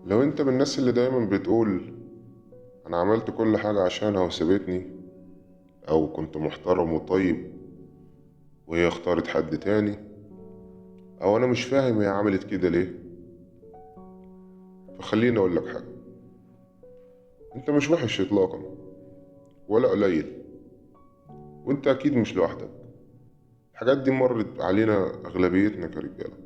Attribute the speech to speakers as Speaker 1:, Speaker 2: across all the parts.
Speaker 1: لو انت من الناس اللي دايما بتقول انا عملت كل حاجة عشانها وسابتني، او كنت محترم وطيب وهي اختارت حد تاني، او انا مش فاهم هي عملت كده ليه، فخليني اقول لك حاجة. انت مش وحش اطلاقا ولا قليل، وانت اكيد مش لوحدك. الحاجات دي مرت علينا اغلبيتنا كرجالة،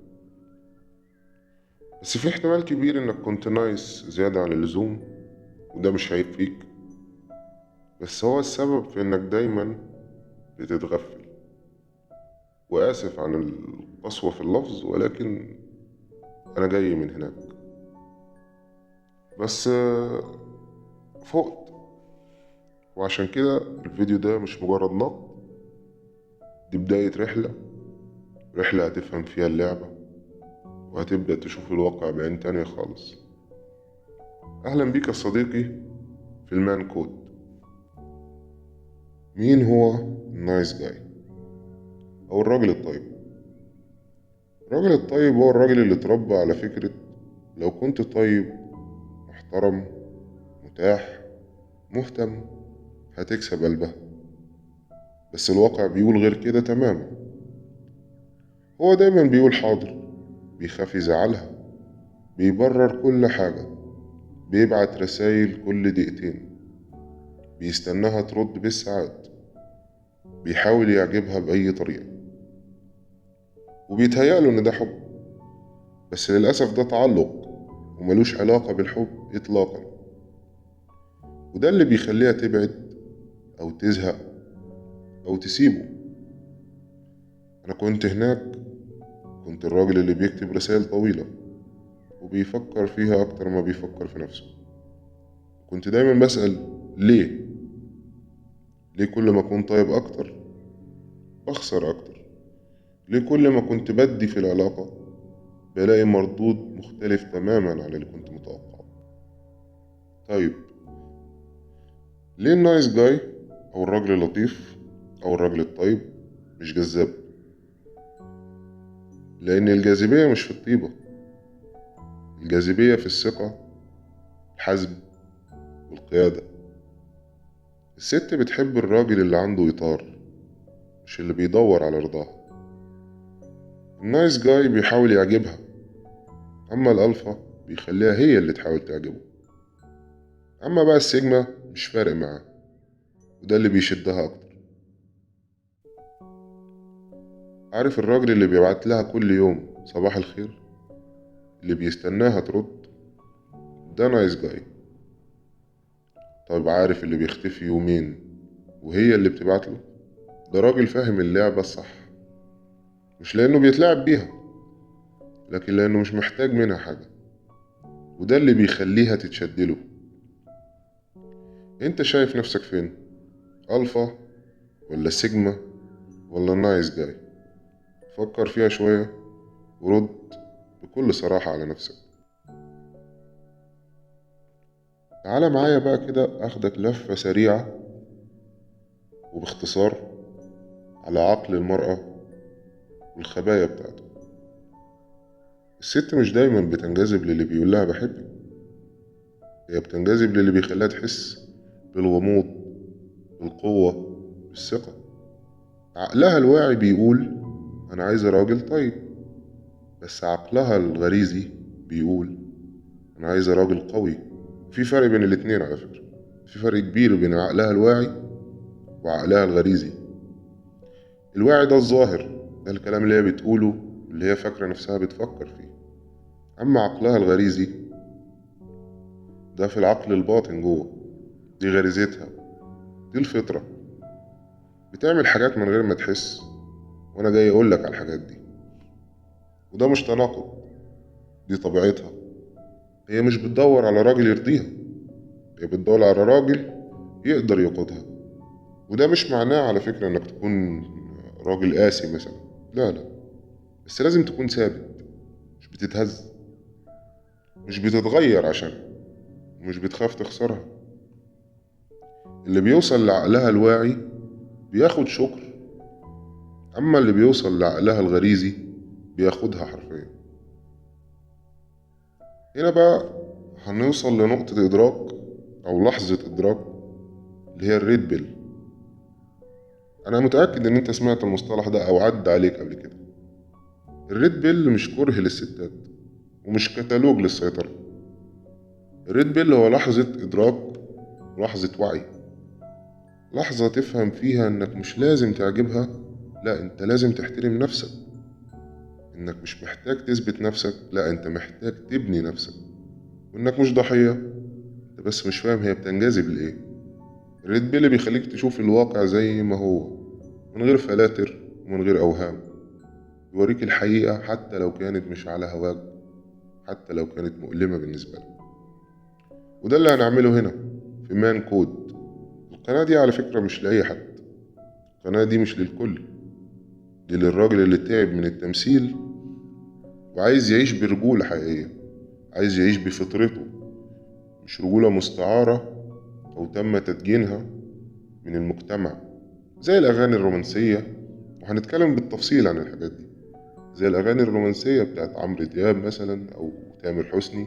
Speaker 1: بس في احتمال كبير انك كنت nice زيادة عن اللزوم، وده مش عيب فيك، بس هو السبب في انك دايما بتتغفل. وآسف عن القسوة في اللفظ، ولكن أنا جاي من هناك، بس فقت. وعشان كده الفيديو ده مش مجرد نقد، دي بداية رحلة، رحلة هتفهم فيها اللعبة وهتبدأ تشوف الواقع بعين تانية خالص. أهلا بيك يا صديقي في ال Man Code. مين هو ال nice guy أو الراجل الطيب؟ الراجل الطيب هو الراجل اللي اتربى على فكرة لو كنت طيب، محترم، متاح، مهتم، هتكسب قلبها. بس الواقع بيقول غير كده تماما. هو دايما بيقول حاضر، بيخاف يزعلها، بيبرر كل حاجة، بيبعت رسايل كل دقيقتين، بيستناها ترد بالساعات، بيحاول يعجبها بأي طريقة، وبيتهيأله إن ده حب. بس للأسف ده تعلق وملوش علاقة بالحب إطلاقا، وده اللي بيخليها تبعد أو تزهق أو تسيبه. أنا كنت هناك، كنت الراجل اللي بيكتب رسائل طويلة وبيفكر فيها أكتر ما بيفكر في نفسه. كنت دايما بسأل ليه؟ ليه كل ما أكون طيب أكتر بخسر أكتر؟ ليه كل ما كنت بدي في العلاقة بلاقي مردود مختلف تماما عن اللي كنت متوقعه؟ طيب ليه ال nice guy أو الراجل اللطيف أو الراجل الطيب مش جذاب؟ لأن الجاذبية مش في الطيبة، الجاذبية في الثقة، الحزم، والقيادة. الست بتحب الراجل اللي عنده إطار، مش اللي بيدور على رضاها. ال nice guy بيحاول يعجبها، أما الألفا بيخليها هي اللي تحاول تعجبه. أما بقى السيجما مش فارق معاه، وده اللي بيشدها أكتر. عارف الراجل اللي بيبعت لها كل يوم صباح الخير، اللي بيستناها ترد، ده nice guy. طيب عارف اللي بيختفي يومين وهي اللي بتبعت له؟ ده راجل فاهم اللعبة الصح، مش لأنه بيتلعب بيها، لكن لأنه مش محتاج منها حاجة، وده اللي بيخليها تتشدله. انت شايف نفسك فين؟ ألفا ولا سيجما ولا nice guy؟ فكر فيها شوية ورد بكل صراحة على نفسك. تعالى معايا بقى كده أخدك لفة سريعة وباختصار على عقل المرأة والخبايا بتاعته. الست مش دايما بتنجذب للي بيقول لها بحبك، هي بتنجذب للي بيخليها تحس بالغموض، بالقوة، بالثقة. عقلها الواعي بيقول أنا عايزة راجل طيب، بس عقلها الغريزي بيقول أنا عايزة راجل قوي. في فرق بين الاتنين على فكرة، في فرق كبير بين عقلها الواعي وعقلها الغريزي. الواعي ده الظاهر، ده الكلام اللي هي بتقوله، اللي هي فاكرة نفسها بتفكر فيه. أما عقلها الغريزي ده في العقل الباطن جوه، دي غريزتها، دي الفطرة، بتعمل حاجات من غير ما تحس. وأنا جاي أقولك على الحاجات دي، وده مش تناقض، دي طبيعتها. هي مش بتدور على راجل يرضيها، هي بتدور على راجل يقدر يقودها. وده مش معناه على فكرة انك تكون راجل قاسي مثلا، لا لا، بس لازم تكون ثابت، مش بتتهز، مش بتتغير عشانها، ومش بتخاف تخسرها. اللي بيوصل لعقلها الواعي بياخد شكر، أما اللي بيوصل لعقلها الغريزي بياخدها حرفيا. هنا بقى هنوصل لنقطة إدراك أو لحظة إدراك اللي هي ال red pill. أنا متأكد إن أنت سمعت المصطلح ده أو عدى عليك قبل كده. ال red pill مش كره للستات ومش كتالوج للسيطرة. ال red pill هو لحظة إدراك، لحظة وعي، لحظة تفهم فيها إنك مش لازم تعجبها، لا أنت لازم تحترم نفسك، إنك مش محتاج تثبت نفسك، لا أنت محتاج تبني نفسك، وإنك مش ضحية، أنت بس مش فاهم هي بتنجذب لإيه. ال red pill بيخليك تشوف الواقع زي ما هو، من غير فلاتر ومن غير أوهام، يوريك الحقيقة حتى لو كانت مش على هواك، حتى لو كانت مؤلمة بالنسبة لك. وده اللي هنعمله هنا في Man Code. القناة دي على فكرة مش لأي حد، القناة دي مش للكل، دي للراجل اللي تعب من التمثيل وعايز يعيش برجولة حقيقية، عايز يعيش بفطرته، مش رجولة مستعارة أو تم تدجينها من المجتمع زي الأغاني الرومانسية. وهنتكلم بالتفصيل عن الحاجات دي، زي الأغاني الرومانسية بتاعت عمرو دياب مثلا أو تامر حسني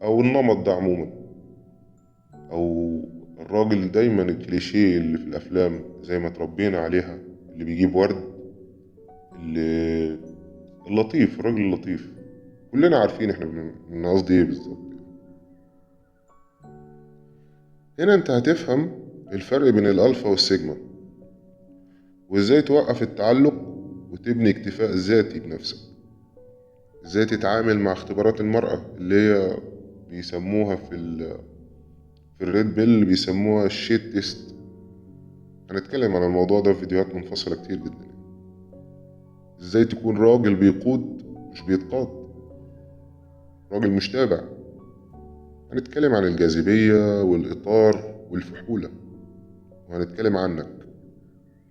Speaker 1: أو النمط ده عموما، أو الراجل دايما الكليشيه اللي في الأفلام زي ما تربينا عليها، اللي بيجيب ورد، اللي اللطيف، الراجل اللطيف، كلنا عارفين احنا من قصدي ايه بالظبط. هنا انت هتفهم الفرق بين ال alpha وال sigma، وازاي توقف التعلق وتبني اكتفاء ذاتي بنفسك، ازاي تتعامل مع اختبارات المرأة اللي هي بيسموها في ال red pill بيسموها ال shit test. هنتكلم عن الموضوع ده في فيديوهات منفصلة كتير جدا. ازاي تكون راجل بيقود مش بيتقاد، راجل مش تابع. هنتكلم عن الجاذبية والإطار والفحولة، وهنتكلم عنك،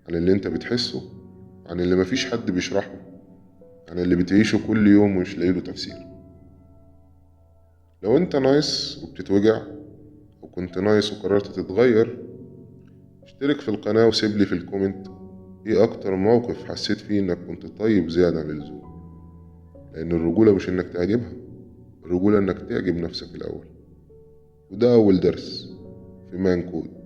Speaker 1: عن اللي انت بتحسه، عن اللي مفيش حد بيشرحه، عن اللي بتعيشه كل يوم ومش لاقيله تفسير. لو انت nice وبتتوجع، او كنت nice وقررت تتغير، اشترك في القناة وسيبلي في ال comment ايه اكتر موقف حسيت فيه انك كنت طيب زيادة عن اللزوم. لان الرجولة مش انك تعجبها، الرجولة انك تعجب نفسك الاول. وده اول درس في Man Code.